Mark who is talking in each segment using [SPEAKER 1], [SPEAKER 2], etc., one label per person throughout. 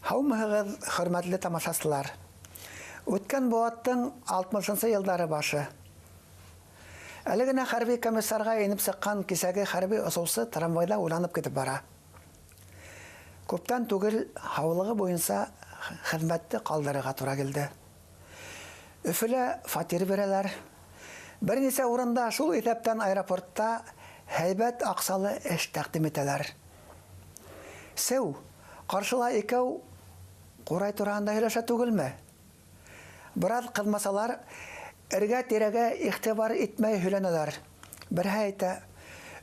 [SPEAKER 1] Һаумыһығыҙ, хөрмәтле тамашасылар. Үткән быуаттың 60-нсы йылдары башы. Әле генә хәрби комиссарға инеп сыҡҡан кисәге хәрби осоусы трамвайҙа уйланып китеп бара. Күптән түгел һаулығы буйынса хеҙмәтте ҡалдырырға тура килде. Өфөлә фатир бирәләр. Бер нисә урында, шул иҫәптән аэропортта, һәйбәт аҡсалы эш тәҡдим итәләр. Сеү, ҡаршыла икәү ҡурай тураһында һөйләшә түгелме? Бераз ҡыҙмасалар, эргә-тирәгә иғтибар итмәй һөйләнәләр. Берһе әйтә: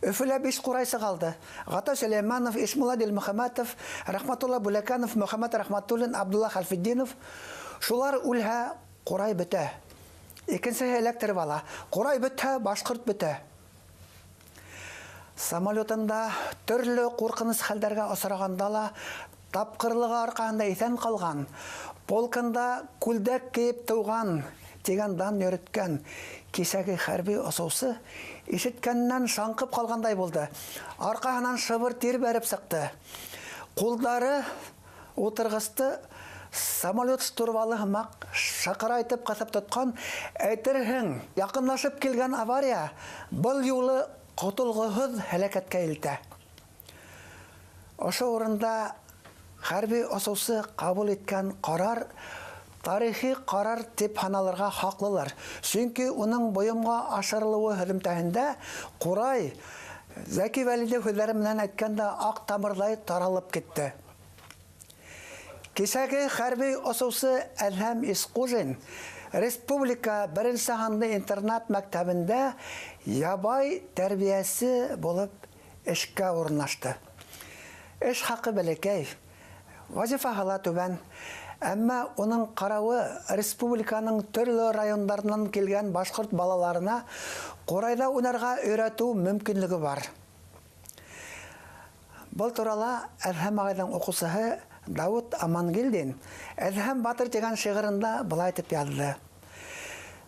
[SPEAKER 1] Өфөлә 5 ҡурайсы ҡалды. Ғата Сөләймәнов, Ишмулла Дилмөхәмәтов, Рәхмәтулла Бүләкәнов, Мөхәммәт Рәхмәтуллин, Абдулла Хәлфетдинов. Шулар үлһә, ҡурай бөтә. Икенсеһе эләктереп ала. Ҡурай бөтһә, башҡорт бөтә. Самолетында төрлө ҡурҡыныс хәлдәргә осрағанда ла тапҡырлығы арҡаһында иҫән ҡалған, полкында күлдәк кейеп тыуған тигән дан йөрөткән кисәге хәрби осоусы ишеткәненән шаңҡып ҡалғандай булды. Арҡаһынан шыбыр тир бәреп сыҡты. Ҡулдары ултырғысты самолет штурвалы һымаҡ шаҡырайтып ҡыҫып тотҡан, әйтерһең, яҡынлашып килгән авария был юлы ҡотолғоһоҙ һәләкәткә илтә. Ошо урында хәрби осоусы ҡабул иткән ҡарар тарихи ҡарар тип һаналырға хаҡлылар. Сөнки уның бойомға ашырылыуы һөҙөмтәһендә ҡурай Зәки Вәлиди һүҙҙәре менән әйткәндә аҡ тамырҙай таралып китте. Кисәге хәрби осоусы Әҙһәм Исҡужин республика беренсе һанлы интернат мәктәбендә ябай тәрбиәсе булып эшкә урынлашты. Эш хаҡы бәләкәй, вазифаһы ла түбән, әммә уның ҡарауы республиканың төрлө райондарынан килгән башҡорт балаларына ҡурайҙа уйнарға өйрәтеү мөмкинлеге бар. Был турала Әҙһәм ағайҙың уҡыусыһы Дауыт Амангилдин Әҙһәм батыр тигән шиғырында былай тип яҙҙы.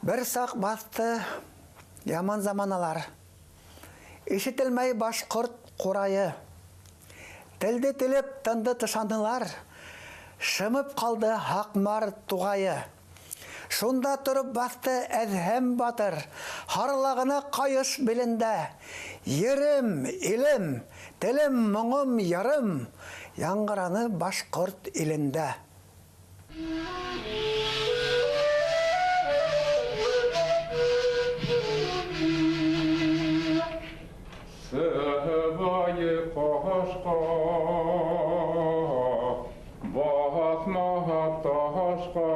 [SPEAKER 1] Бер саҡ баҫты яман заманалар, ишетелмәй башҡорт ҡурайы. Телде телеп тынды тышанылар, шымып ҡалды Һаҡмар туғайы. Шунда тороп баҫты Әҙһәм батыр, һарлағына ҡайыш билендә. Ерем, илем, телем, моңом, ярым, яңғыраны башҡорт илендә.
[SPEAKER 2] Сыбайы ҡашҡа, баҫмаһа ташҡа,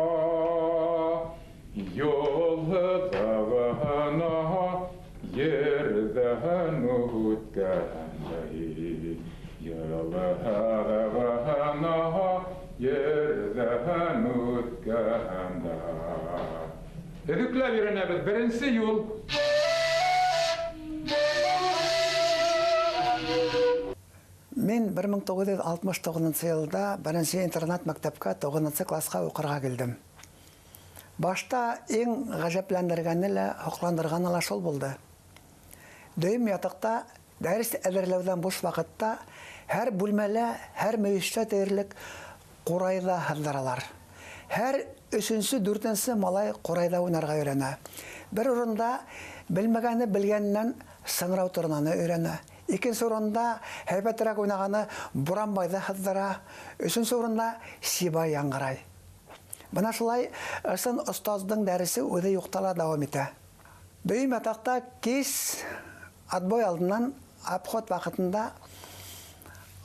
[SPEAKER 2] юлһыҙығына ерҙән үткәндәй, юлһыҙығына ерҙән үткәндәй. Өҙөкләп өйрәнәбеҙ. Беренсе юл.
[SPEAKER 1] Мин 1969 йылда беренсе интернат мәктәпкә 9 класҡа уҡырға килдем. Башта иң ғәжәпләндергәне лә, һоҡландырғаны ла шул булды. Дөйөм ятаҡта дәрес әҙерләүҙән буш ваҡытта һәр бүлмәлә, һәр мөйөштә тиерлек ҡурайҙа һыҙҙыралар. Һәр өсөнсө, дүртенсе малай ҡурайҙа уйнарға өйрәнә. Бер урында белмәгәне белгәненән сыңрау торнаны өйрәнә. Икенсе урында һәйбәтерәк уйнағаны Буранбайҙы һыҙҙыра. Өсөнсө урында Сибай яңғырай. Бына шулай ысын остаздың дәресе үҙе юҡта ла дауам итә. Дөйөм ятаҡта кис отбой алдынан обход ваҡытында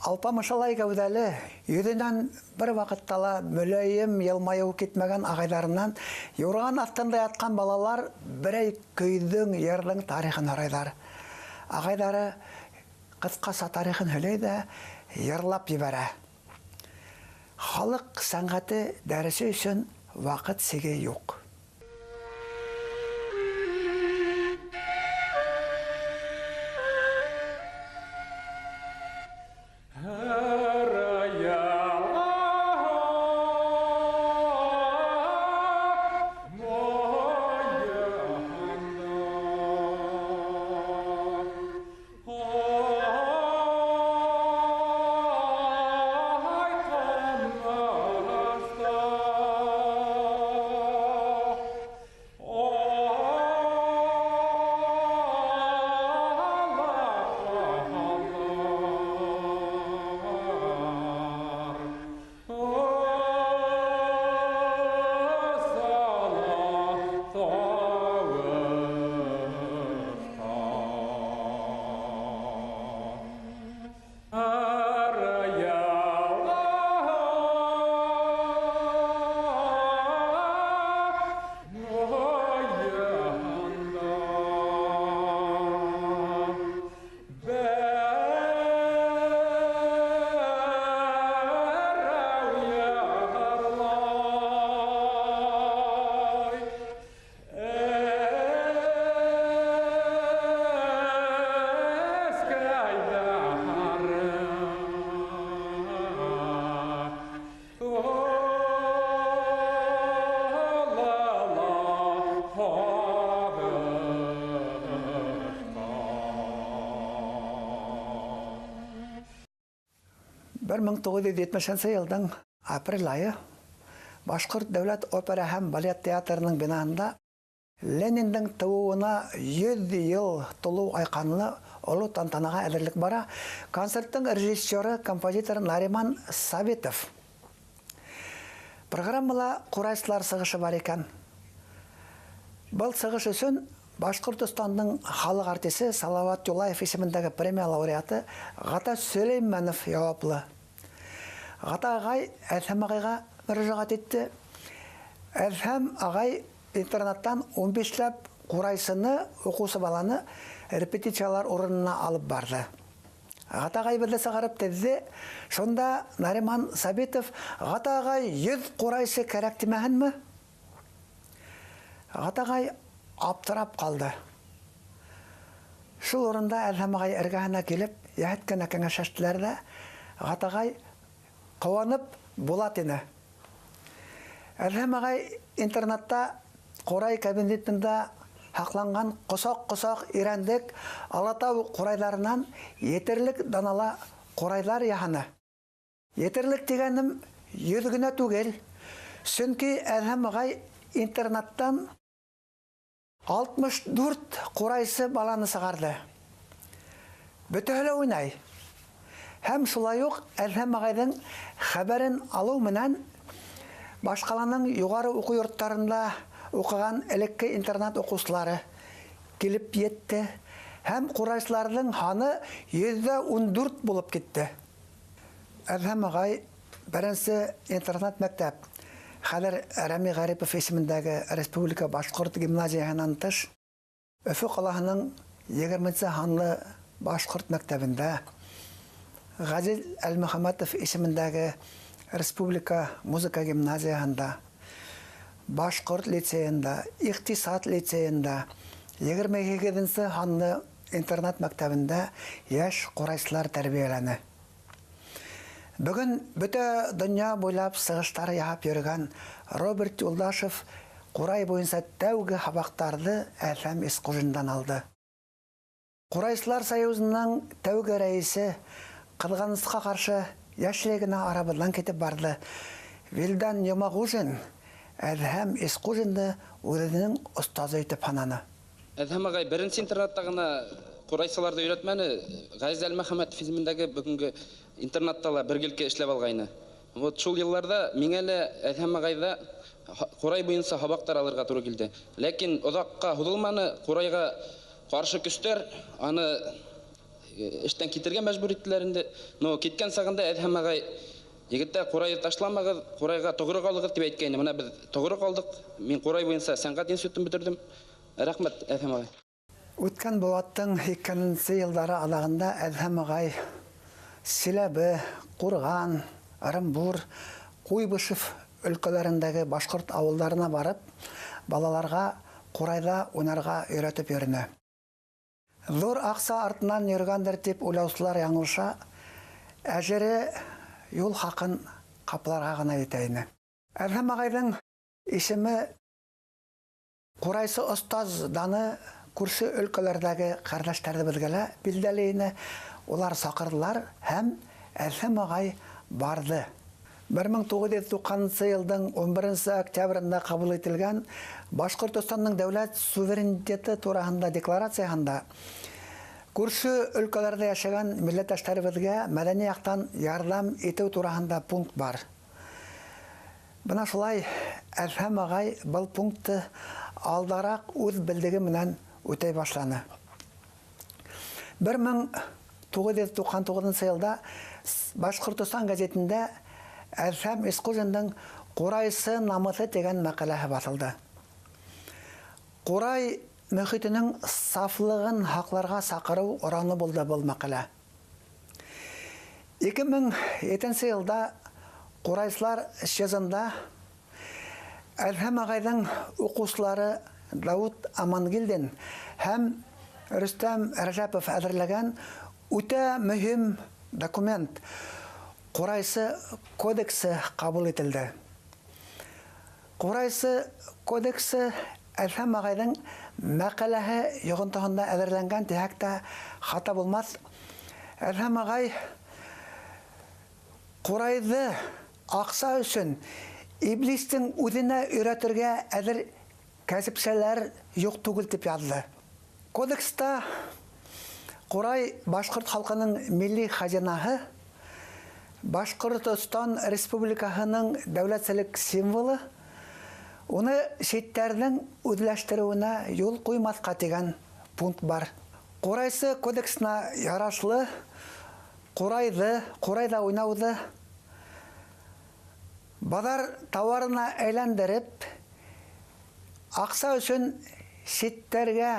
[SPEAKER 1] алпамышалай кәүҙәле, йөҙөнән бер ваҡытта ла мөләйем йылмайыу китмәгән ағайҙарынан юрған аҫтында ятҡан балалар берәй көйҙөң, йырҙың тарихын һорайҙар. Ағайҙары ҡыҫҡаса тарихын һөйләй ҙә йырлап ебәрә. Халыҡ сәнғәте дәресе өсөн ваҡыт сиге юҡ. 1970 йылдың апрель айы Башҡорт дәүләт опера һәм балет театрының бинаһында Лениндың тыуыуына 100 йыл тулыу айҡанлы оло тантанаға әҙерлек бара. Концерттың режиссеры композитор Нариман Сабитов. Программала ҡурайсылар сығышы бар икән. Был сығыш өсөн Башҡортостандың халыҡ артисы Салават Юлаев исемендәге премия лауреаты Ғата Сөләймәнов яуаплы. Ғата ағай Әҙһәм ағайға мөрәжәғәт итте. Әҙһәм ағай интернаттан 15-ләп ҡурайсыны, уҡыусы баланы репетициялар урынына алып барҙы. Ғата ағай беҙҙе сығарып теҙҙе. Шунда Нариман Сабитов: "Ғата ағай, 100 ҡурайсы кәрәк тимәһенме?" Ғата ағай аптырап ҡалды. Шул урында Әҙһәм ағай эргәһенә килеп, йәһәт кенә кәңәшләштеләр ҙә, Ғата ағай ҡыуанып була тине. Әҙһәм ағай интернатта ҡурай кабинетында һаҡланған ҡосаҡ-ҡосаҡ ирәндек Алатау ҡурайҙарынан етерлек данала ҡурайҙар яһаны. Етерлек тигәнем 100 генә түгел. Сөнки Әҙһәм ағай интернаттан 64 ҡурайсы баланы сығарҙы. Бөтәһе лә уйнай. Һәм шулай уҡ Әҙһәм ағайҙың хәбәрен алыу менән башҡаланың юғары уҡыу йорттарында уҡыған элекке интернат уҡыусылары килеп етте һәм ҡурайсыларҙың һаны 114 булып китте. Әҙһәм ағай беренсе интернат мәктәп, хәҙер Рәми Ғәрипов исемендәге Республика башҡорт гимназияһынан тыш, Өфө ҡалаһының 20-нсе һанлы башҡорт мәктәбендә, Ғәзиз Әлмөхәмәтов исемендәге Республика музыка гимназияһында, Башҡорт лицейында, иҡтисад лицейында, 28-нсе һанлы интернат мәктәбендә йәш ҡурайсылар тәрбиәләне. Бөгөн бөтә донъя буйлап сығыштар яһап йөрөгән Роберт Юлдашев ҡурай буйынса тәүге һабаҡтарҙы Әҙһәм Исҡужиндан алды. Ҡурайсылар союзының тәүге рәйесе ҡыҙғанысҡа ҡаршы йәшләй генә арабыҙҙан китеп барҙы. Вилдан Йомағужин Әҙһәм Исҡужинды үҙенең остазы итеп һананы.
[SPEAKER 3] Әҙһәм ағай беренсе интернатта ғына ҡурайсыларҙы өйрәтмәне, Ғәзиз Әлмөхәмәтов исемендәге бөгөнгө интернатта ла бергелке эшләп алғайны. Вот шул йылларҙа миңә лә Әҙһәм ағайҙа ҡурай буйынса һабаҡтар алырға тура килде. Ләкин оҙаҡҡа һуҙылманы, ҡурайға ҡаршы көстәр аны эштән китергә мәжбүр иттеләр инде. Но киткән сағында Әҙһәм ағай: "Егеттәр, ҡурайҙы ташламағыҙ, ҡурайға тоғро ҡалығыҙ", тип әйткәйне. Бына беҙ тоғро ҡалдыҡ. Мин ҡурай буйынса сәнғәт институтын бөтөрҙөм. Рәхмәт, Әҙһәм ағай.
[SPEAKER 1] Үткән быуаттың 2-нсе йылдары аҙағында Әҙһәм ағай Силәбе, Ҡурған, Ырымбур, Ҡуйбышев өлкәләрендәге башҡорт ауылдарына барып, балаларға ҡурайҙа уйнарға өйрәтеп йөрөнө. Ҙур аҡса артынан йөрөгәндер тип уйлаусылар яңылыша, әжере юл хаҡын ҡапларға ғына етә ине. Әҙһәм ағайҙың исеме ҡурайсы остаз даны күрше өлкәләрҙәге ҡәрҙәштәребеҙгә лә билдәле ине. Улар саҡырҙылар һәм Әҙһәм ағай барҙы. 1990 йылдың 11 октябрендә ҡабул ителгән Башҡортостандың дәүләт суверенитеты тураһында декларацияһында күрше өлкәләрҙә йәшәгән милләттәштәребеҙгә мәҙәни яҡтан ярҙам итеү тураһында пункт бар. Бына шулай Әҙһәм ағай был пунктты алдараҡ үҙ белдеге менән үтәй башланы. 1999 йылда Башҡортостан гәзитендә Әҙһәм Исҡужиндың «Ҡурайсы намыҫы» тигән мәҡәләһе баҫылды. Ҡурай мөхитенең сафлығын һаҡларға саҡырыу ораны булды был мәҡәлә. 2007 йылда ҡурайсылар съезында Әҙһәм ағайҙың уҡыусылары Дауыт Амангилдин һәм Рөстәм Рәжәпов әҙерләгән үтә мөһим документ Ҡурайсы кодексы ҡабул ителде. Ҡурайсы кодексы Әҙһәм ағайҙың мәҡәләһе йоғонтоһонда әҙерләнгән тиһәк тә хата булмаҫ. Әҙһәм ағай Ҡурайҙы аҡса өсөн иблистең үҙенә өйрәтергә әҙер кәсепселәр юҡ түгел тип яҙҙы. Кодекста ҡурай башҡорт халҡының милли хазинаһы, Башҡортостан Республикаһының дәүләтселек символы, уны ситтәрҙең үҙләштереүенә юл ҡуймаҫҡа тигән пункт бар. Ҡурайсы кодексына ярашлы ҡурайҙы, ҡурайҙа уйнауҙы баҙар тауарына әйләндереп, аҡса өсөн ситтәргә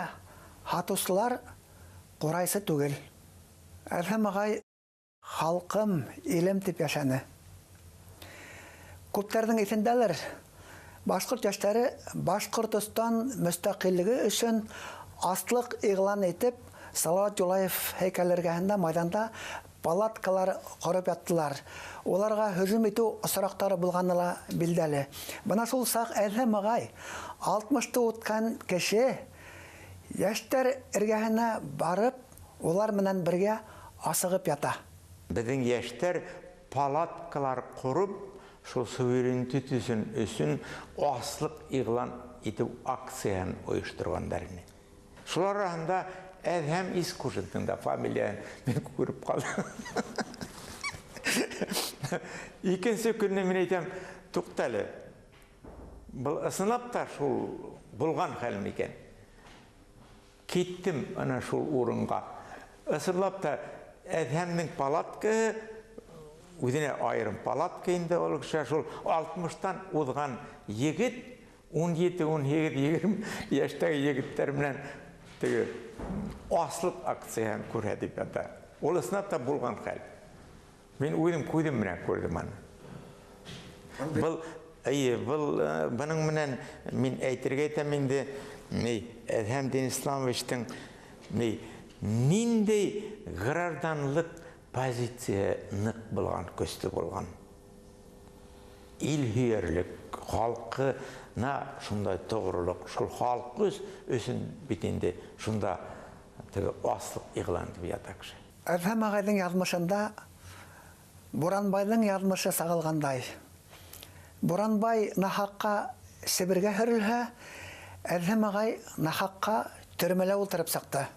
[SPEAKER 1] һатыусылар ҡурайсы түгел. Әҙһәм ағай халҡым, илем тип йәшәне. Күптәрҙең иҫендәлер, башҡорт йәштәре Башҡортостан мөстәҡиллеге өсөн аслыҡ иғлан итеп, Салауат Юлаев һәйкәле эргәһендә майҙанда палаткалар ҡороп яттылар. Уларға һөжүм итеү осраҡтары булғаны ла билдәле. Бына шул саҡ Әҙһәм ағай 60-ты үткән кеше йәштәр эргәһенә барып, улар менән бергә асығып ята.
[SPEAKER 4] Беҙҙең йәштәр палаткалар ҡороп, шул суверенитет өсөн аслыҡ иғлан итеү акцияһын ойошторғандар ине. Шулар араһында Әҙһәм Искужиндың да фамилияһын мин күреп ҡалдым. Икенсе көнне мин әйтәм, туҡта әле, был ысынлап та шул булған хәл микән? Киттем ана шул урынға. Ысынлап та Әҙһәмдең палаткаһы, үҙенә айырым палатка инде ул кеше, шул 60-тан уҙған егет, 17, 18, 20 йәштәге егеттәр менән теге аслыҡ акцияһын күрһәтеп ята. Ул ысынлап та булған хәл. Мин үҙем күҙем менән күрҙем аны. Был, эйе, был бының менән мин әйтергә итәм инде, ни, Әҙһәм Динисламовичтың ни ниндәй гражданлыҡ позиция ныҡ булған, көслө булған. Ил һөйәрлек, халҡына шундай тоғролоҡ, шул халҡы өсөн бит инде шунда теге аслыҡ иғлан итеп ята кеше.
[SPEAKER 1] Әҙһәм ағайҙың яҙмышында Буранбайҙың яҙмышы сағылғандай. Буранбай нахаҡҡа Себергә һөрөлһә, Әҙһәм ағай нахаҡҡа төрмәлә ултырып сыҡты.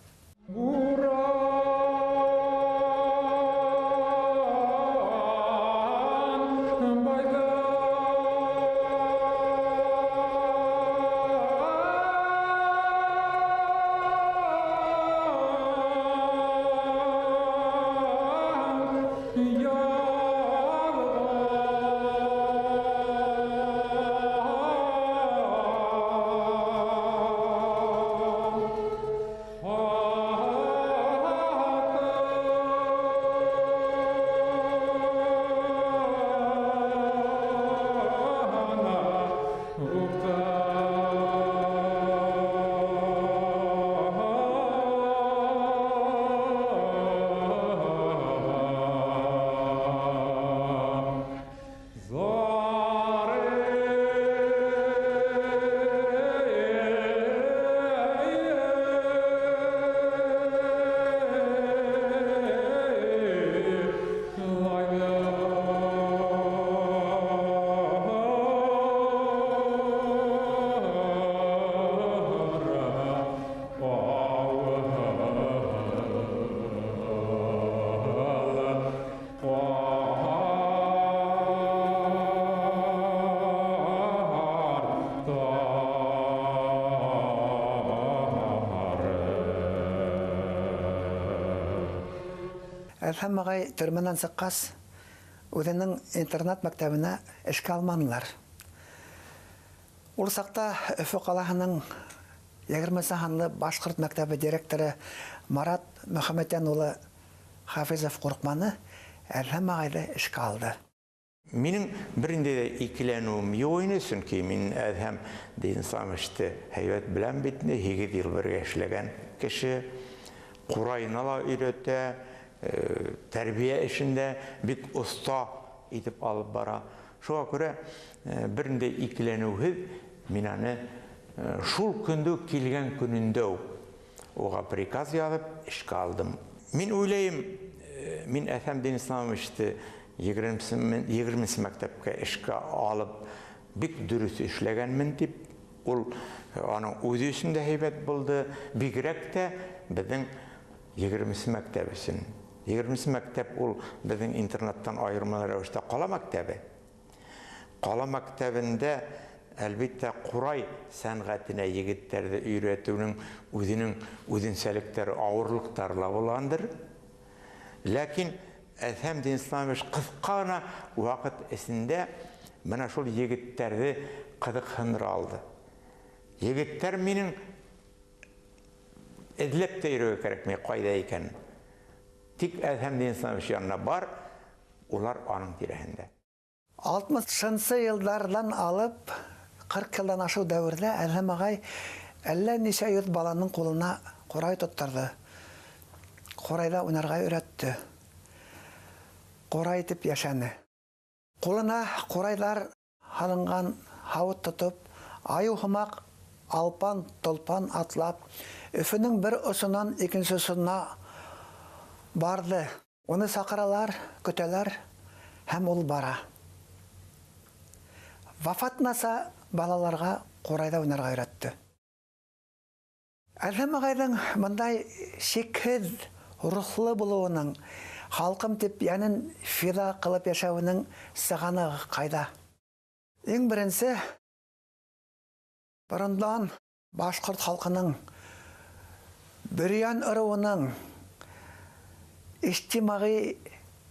[SPEAKER 1] Әҙһәм ағай төрмәнән сыҡҡас, үҙенең интернат мәктәбенә эшкә алманылар. Ул саҡта Өфө ҡалаһының 20 һанлы башҡорт мәктәбе директоры Марат Мөхәммәтйән улы Хафизов ҡурҡманы, Әҙһәм ағайҙы эшкә алды.
[SPEAKER 4] Минең бер ниндәй ҙә икеләнеүем юҡ ине, сөнки мин Әҙһәм Динисламовичты һәйбәт беләм бит инде, 8 йыл бергә эшләгән кеше, ҡурайына ла өйрәтә, тәрбиә эшендә бик оҫта итеп алып бара. Шуға күрә бер ниндәй икеләнеүһеҙ мин аны шул көндө килгән көнөндә үк уға приказ яҙып эшкә алдым. Мин уйлайым, мин Әҙһәм Динисламовичты 20-нсе мәктәпкә эшкә алып бик дөрөҫ эшләгәнмен тип, ул аның үҙе өсөн дә һәйбәт булды, бигерәк тә беҙҙең 20-нсе мәктәп өсөн. 20-нсе мәктәп ул беҙҙең интернаттан айырмалы рәүештә ҡала мәктәбе. Ҡала мәктәбендә әлбиттә ҡурай сәнғәтенә егеттәрҙе өйрәтеүнең үҙенең үҙенсәлектәре, ауырлыҡтары ла булғандыр. Ләкин Әҙһәм Динисламович ҡыҫҡа ғына ваҡыт эсендә мына шул егеттәрҙе ҡыҙыҡһындыра алды. Егеттәр минең эҙләп тә йөрөргә кәрәкмәй ҡайҙа икәнен. Тик Әҙһәм Динисламович янына бар, улар аның тирәһендә.
[SPEAKER 1] 60-нсы йылдарҙан алып 40 йылдан ашыу дәүерҙә Әҙһәм ағай әллә нисә йөҙ баланың ҡулына ҡурай тоттырҙы. Ҡурайҙа уйнарға өйрәтте. Ҡурай итеп йәшәне. Ҡулына ҡурайҙар һалынған һауыт тотоп, айыу һымаҡ алпан толпан атлап, Өфөнөң бер осонан икенсе осона барҙы. Уны саҡыралар, көтәләр һәм ул бара. Вафатынаса балаларға ҡурайҙа уйнарға өйрәтте. Әҙһәм ағайҙың бындай сикһеҙ рухлы булыуының, халҡым тип йәнен фиҙа ҡылып йәшәүенең сығанағы ҡайҙа? Иң беренсе, борондан башҡорт халҡының Бөрйән ырыуының ижтимағи,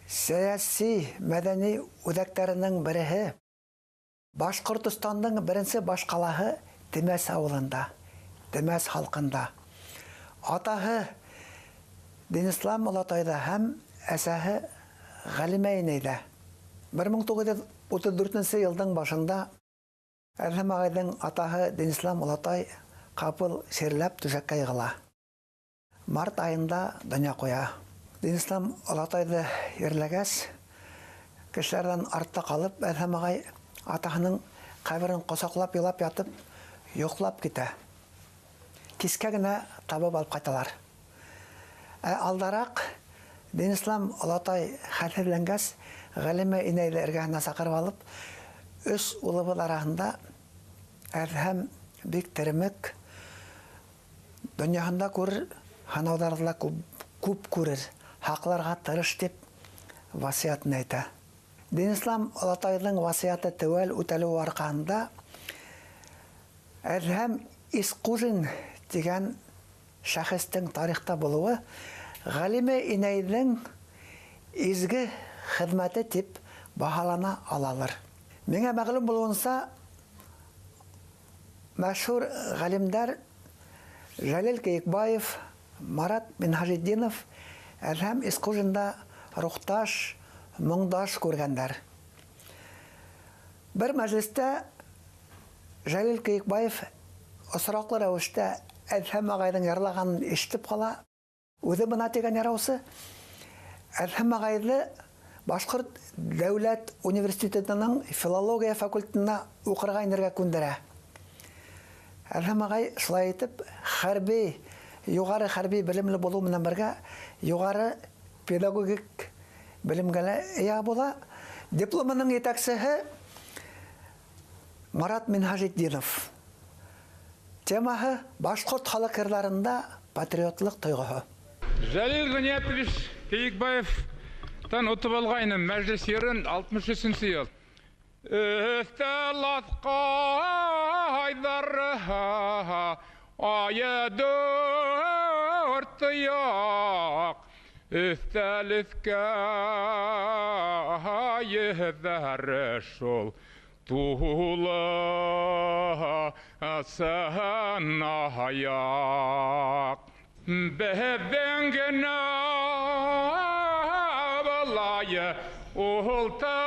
[SPEAKER 1] сәйәси, мәҙәни үҙәктәренең береһе, Башҡортостандың беренсе баш ҡалаһы Темәс ауылында, Темәс халҡында. Атаһы Динислам олатайҙа һәм әсәһе Ғәлимә инәйҙә. 1934 йылдың башында Әҙһәм ағайҙың атаһы Динислам олатай ҡапыл сирләп түшәккә йығыла. Март айында донъя ҡуя. Динислам олатайҙы ерләгәс, кешеләрҙән артта ҡалып, Әҙһәм ағай атаһының ҡәберен ҡосаҡлап илап ятып, йоҡлап китә. Кискә генә табып алып ҡайталар. Ә алдараҡ Динислам олатай хәлһеҙләнгәс, Ғәлимә инәйҙе эргәһенә саҡырып алып, өс улыбыҙ араһында Әҙһәм бик теремек, донъяһында күрер, һынауҙарҙы ла күп күрер, һаҡларға тырыш тип васыятын әйтә. Динислам олатайҙың васыяты теүәл үтәлеүе арҡаһында Әҙһәм Исҡужин тигән шәхестең тарихта булыуы Ғәлимә инәйҙең изге хеҙмәте тип баһалана алалыр. Миңә мәғлүм булыуынса, мәшһүр ғалимдар Жәлил Кейекбаев, Марат Минһажетдинов Әҙһәм Исҡужинда рухташ, моңдаш күргәндәр. Бер мәжлестә Жәлил Кейекбаев осраҡлы рәүештә Әҙһәм ағайҙың йырлағанын ишетеп ҡала. Үҙе бына тигән яраусы Әҙһәм ағайҙы Башҡорт дәүләт университетының филология факультетына уҡырға инергә күндерә. Әҙһәм ағай шулай итеп хәрби, юғары хәрби белемле булыу менән бергә юғары педагогик белемгә лә эйә була. Дипломының етәксеһе Марат Минһажетдинов. Темаһы башҡорт халыҡ йырҙарында патриотлыҡ тойғоһо.
[SPEAKER 2] Жәлил Ғиниәтович Кейекбаевтан отоп алғайным мәжлес йырын 63-нсе йыл. Өҫтәл аҫҡайҙар айы дүрт яҡ, өҫтәл өҫкә йөҙҙәр шул тулы сынаяҡ. Беҙҙең генә былай ултырғанда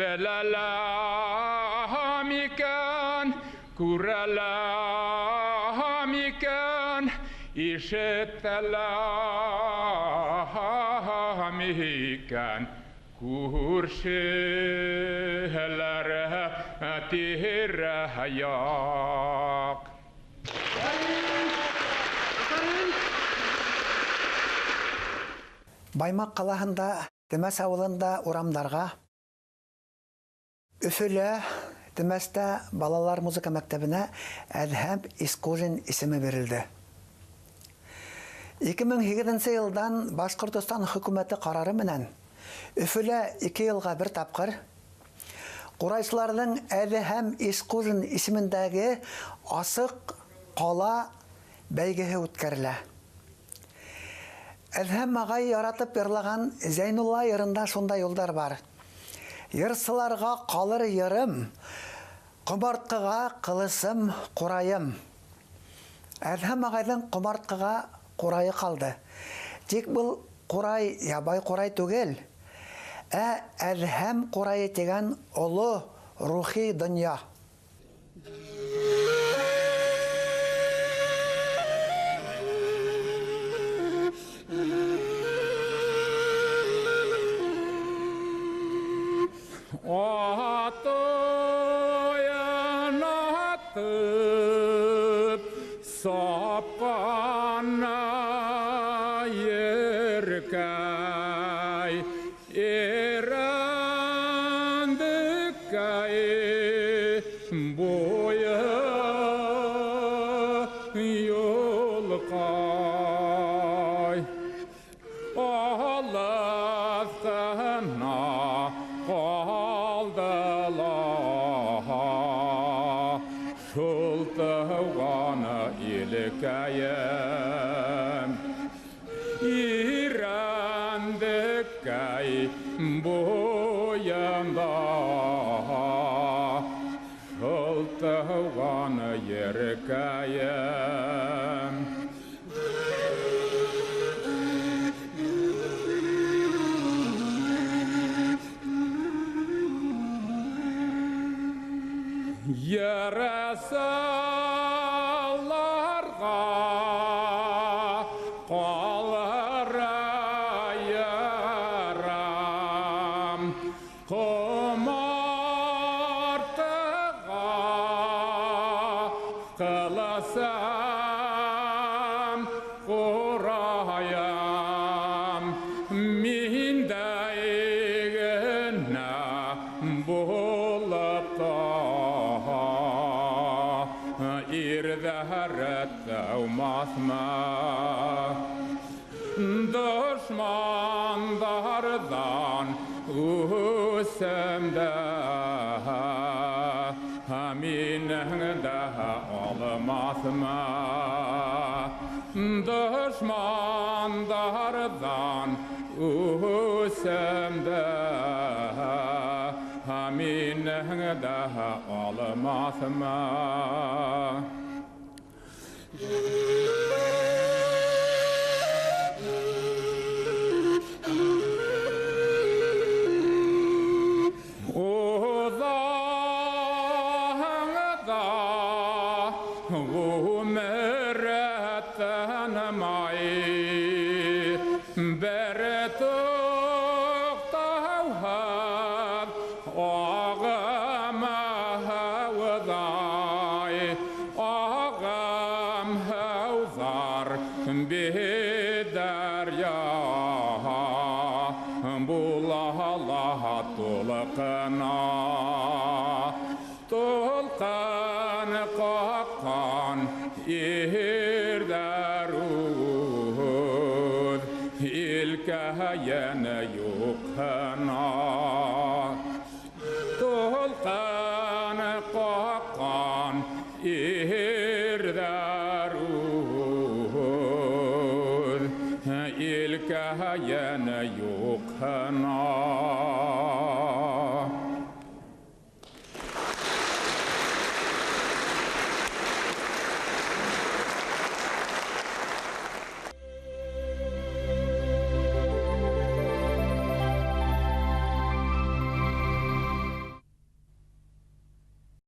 [SPEAKER 2] беләләм икән, күрәләм икән, ишетәләм икән. Күршеләр тирә-яҡ.
[SPEAKER 1] Баймаҡ ҡалаһында, Темәс ауылында урамдарға, Өфөлә, Темәстә балалар музыка мәктәбенә Әҙһәм Исҡужин исеме бирелде. 2008 йылдан Башҡортостан хөкүмәте ҡарары менән Өфөлә 2 йылға бер тапҡыр ҡурайсыларҙың Әҙһәм Исҡужин исемендәге асыҡ ҡала бәйгеһе үткәрелә. Әҙһәм ағай яратып йырлаған Зәйнулла йырында шундай юлдар бар. Йырсыларға ҡалыр йырым, ҡомартҡыға ҡылысым ҡурайым. Әҙһәм ағайҙың ҡомартҡыға ҡурайы ҡалды. Тик был ҡурай ябай ҡурай түгел, ә Әҙһәм ҡурайы тигән оло рухи донъя.
[SPEAKER 2] Атайын атып сапҡан еркәй, Ирәндекәй буйы юлҡай. Алыҫҡына ҡалды ла шул тыуған илкәйем. Ирәндекәй буйында шул тыуған еркәйем. Йырсыларға ҡалыр йырым, ҡомартҡыға ҡылысым ҡурайым. Миндәй генә булып та ирҙәр тыумаҫмы? Дошмандарҙан үсемде минең дә алмаҫмы? Дошмандарҙан үсемде минең дә алмаҫмы? Уҙаһың да ғүмер тынмай, бер туҡтауһыҙ ағым һыуҙай, ағым һыуҙар биҙәрйә була ла тулҡына. Тулҡын ҡаҡҡан ирҙәр үҙ илкәйен юҡһына. Тулҡын ҡаҡҡан ирҙәр үҙ илкәйен юҡһына.